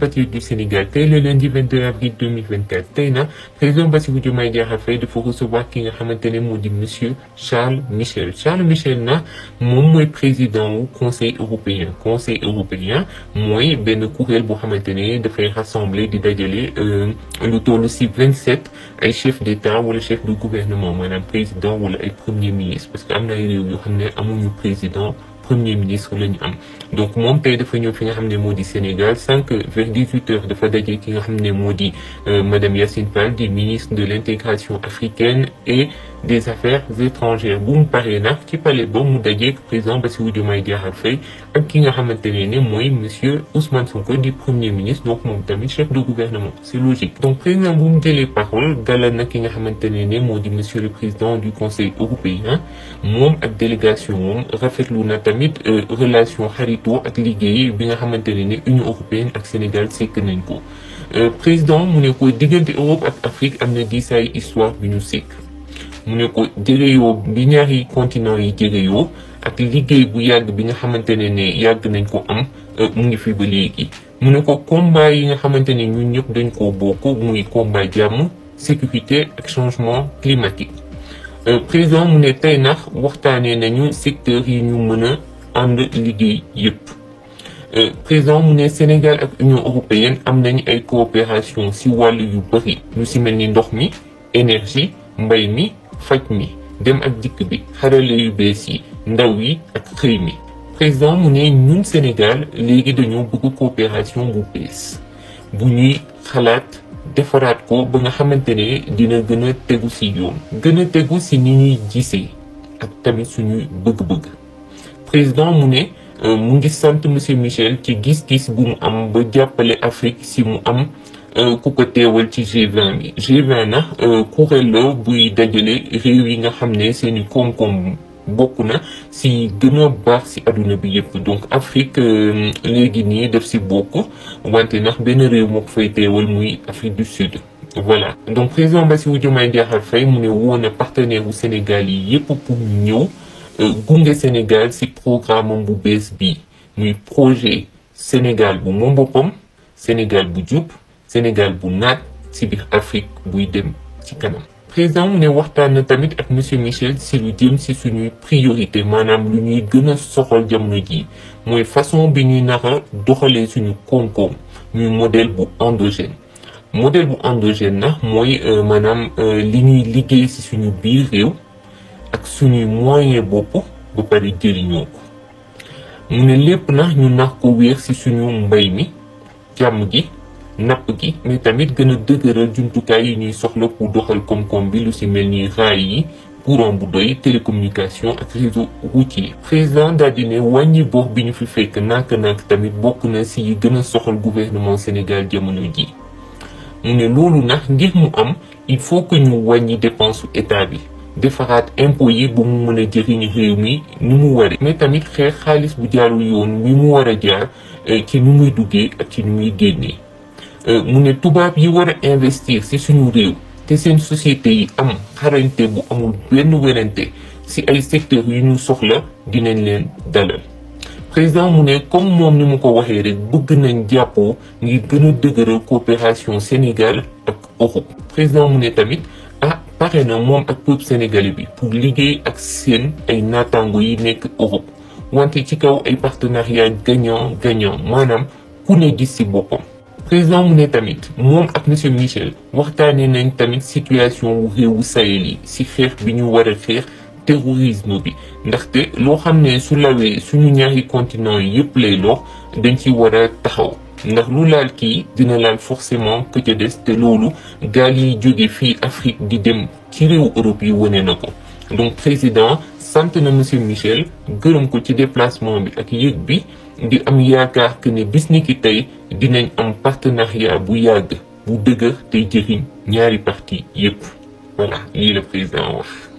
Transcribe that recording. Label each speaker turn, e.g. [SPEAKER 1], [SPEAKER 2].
[SPEAKER 1] compatriotes du Sénégal tey le lundi 22 avril 2024 tey na président Bassirou Diomaye Diakhar Faye dafa recevoir ki nga xamante ne moo di monsieur Charles Michel na moom mooy président wu conseil européen mooy benn kuréel boo xamante ne dafay rassembler di dajale lu toll ci 27 ay chefs d'État wala chef de gouvernement maanaam président wala ay premier ministre parce que am na ay réew yoo xam ne amuñu président premier ministre la ñu am donc moom tey dafa ñëw fi nga xam ne moo di Sénégal sànq vers 18h dafa daje ki nga xam ne moo di madame Yacine Fall di ministre de l'intégration africaine et des affaires étrangères bu mu paree nag ci palais ba mu dajeek président Bassirou Diomaye Diakhar Faye ak ki nga xamante ne mooy monsieur Ousmane Sonko di premier ministre donc moom tamit chef de gouvernement c'est logique. donc président bu mu jëlee parole dalal na ki nga xamante ne moo di monsieur le président du conseil européen moom ak délégation moom rafetlu na tamit relation xaritoo ak liggéey bi nga xamante ne Union européenne ak Sénégal sekk nañ ko président mu ne ko diggante Europe ak Afrique am na diisaay histoire bi ñu sekk. mu ne ko jegeyoo bi ñaari continent yi jegeyoo ak liggéey bu yàgg bi nga xamante ne yàgg nañ ko am mu ngi fi ba léegi mu ne ko combat yi nga xamante ne ñun ñëpp dañ koo bokk muy combat jàmm sécurité ak changement climatique président mu ne tey nax waxtaanee nañu secteur yi ñu mën a ànd liggéey yëpp président mu ne Sénégal ak Union européenne am nañ ay coopération ci wàll yu bëri lu ci mel ni ndox mi énergie mbay mi faj mi dem ak dikk bi xarale yu bees yi ndaw yi ak xëy mi président mu ne ñun Sénégal léegi dañoo bëgg coopération bu bees bu ñuy xalaat defaraat ko ba nga xamante ne dina gën a tegu ci yoon gën a tegu ci ni ñuy gisee ak tamit suñuy bëgg-bëgg président mu ne mu ngi sant monsieur Michel ci gis-gis bu mu am ba jàppale Afrique ci mu am ku ko teewal ci G20 bi G20 na kuréel la buy dajale réew yi nga xam ne seeni koom-koom bokk na ci gën a baax ci àdduna bi yëpp donc Afrique léegi nii def ci bokk wante ndax benn réew moo ko fay teewal muy Afrique du Sud voilà donc président Bassirou Diomaye Diakhar Faye mu ne woon na partenaire u Sénégal yi yëpp pour ñëw gunge Sénégal ci programme bu bees bi muy projet Sénégal bu moom boppam Sénégal bu jub Sénégal bu naat ci biir Afrique buy dem ci kanam président mu ne waxtaan na tamit ak monsieur Michel ci lu jëm ci suñuy priorité maanaam lu ñuy gën a soxal jamono ji mooy façon bi ñuy nar a doxalee suñu koom-koom muy modèle bu endogène na mooy maanaam li ñuy liggéey ci suñu biir réew ak suñuy moyen bopp ba pare jëriñoo ko mu ne lépp na ñu nax ko wéer ci suñu mbay mi jàmm gi napp gi mais tamit gën a dëgëral jumtukaay yi ñuy soxla pour doxal koom-koom bi lu ci mel ni raay yi courant bu doy télécommunication ak réseau routier président daal di ne wàññi bor bi ñu fi fekk nànk-nànk tamit bokk na ci yi gën a soxal gouvernement Sénégal jamono ji mu ne loolu nag ngir mu am il faut que ñu wàññi dépense état bi defaraat impôt yi bu mu mën a jëriñ réew mi ni mu waree mais tamit xeex xaalis bu jaarul yoon wi mu war a jaar ci ni muy duggee ak ci ni muy génnee mu ne tubaab yi war a investir ci suñu réew te seen société yi am xarañte bu amul benn werante ci ay secteurs yu ñu soxla dinañ leen dalal président mu ne comme moom ni mu ko waxee rek bëgg nañ jàppoo ngir gën a dëgëral coopération Sénégal ak Europe président mu ne tamit pare na moom ak peuple sénégalais bi pour liggéey ak seen ay naataango yi nekk Europe wante ci kaw ay partenariat gagnant maanaam ku ne gis ci boppam président mu ne tamit moom ak monsieur Michel waxtaanee nañ tamit situation wu réewu Sahel yi ci xeex bi ñu war a xeex terrorisme bi ndaxte loo xam ne su lawee suñu ñaari continent yi yëpp lay lor dañ ci war a taxaw ndax lu laal kii dina laal forcément que ca des te loolu gaal yi jóge fii Afrique di dem ci réew Europe yi wane na ko donc président sant na monsieur Michel gërëm ko ci déplacement bi ak yëg bi di am yaakaar que ne bis ni ki tey dinañ am partenariat bu yàgg bu dëgër tey jëriñ ñaari parti yépp voilà lii la président wax